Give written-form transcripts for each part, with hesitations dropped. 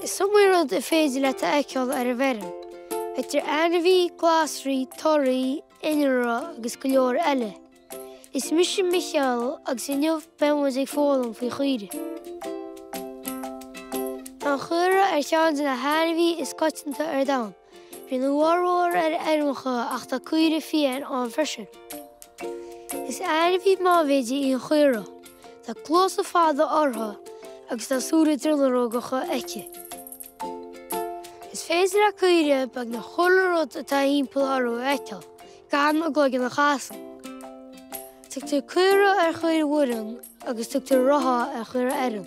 Is iomaí rud is féidir leat a fheiceáil ar an bhfeirm. Feictear ainmhí, glasraí, torthaí, innealra agus go leor eile. Is mise Micheál agus inniu beidh muid ag foghlaim faoi chaoirigh. Tá an chaora ar cheann de na hainmhithe is coitianta ar domhan. Bíonn a bhformhór ar fheirmeacha ach tá caoirigh fiáin ann freisin. Is ainmhí meánmhéide í an chaora. Tá cluasa fada orthu agus tá súile dronuilleogacha aici. Is féidir le caoire beagnach chuile rud atá thimpeall orthu a fheiceáil, gan a gcloigeann a chasadh. Tugtar caora ar chaoire mhúrn agus tugtar rotha ar chaora fheirm.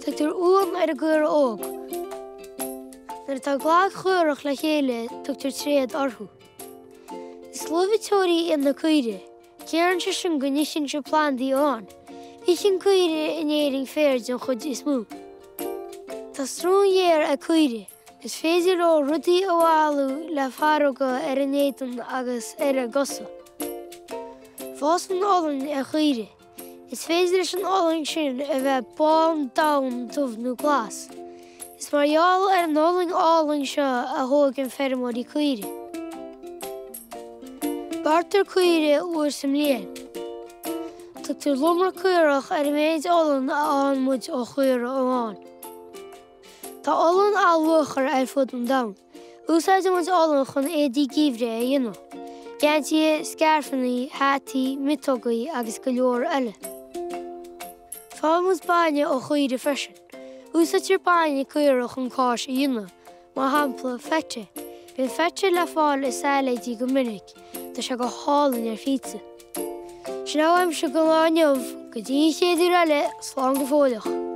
Tugtar uan ar an gcaora óg. Nuair atá glag chaorach le chéile tugtar tréad orthu. Is luibhiteoirí iad na caoirigh. Ciallaíonn sé sin go n-itheann siad plandaí amháin. Itheann caoirigh in Éirinn féar den chuid is mó. Tá srón ghéar ag caoirigh. Is féidir leo rudaí a mhaolú le faireoga ar a n-éadan agus ar a gcosa. Fásann olainn ar chaoirigh. Is féidir leis an olainn sin a bheith bán, donn, dubh nó glas. Is mar gheall ar an olainn álainn seo a thógann feirmeoirí caoirigh. Bearrtar caoirigh uair sa mbliain. Tugtar lomra caorach ar an méid olann a fhaigheann muid ó chaora amháin. Tá olann an-luachmhar ar fud an domhain. Úsáideann muid olann chun éadaí geimhridh a dhéanamh, geansaithe, scairfeanna, hataí, miotógaí agus go leor eile. Faigheann muid bainne ó chaoirigh freisin. Úsáidtear bainne caorach chun cáis a dhéanamh, mar shampla feta. Bíonn feta le fáil i sailéidí go minic, tá sé go hálainn ar phíotsa. Sin é uaimse don lá inniu, go dtí an chéad uair eile, slán go fóilleach!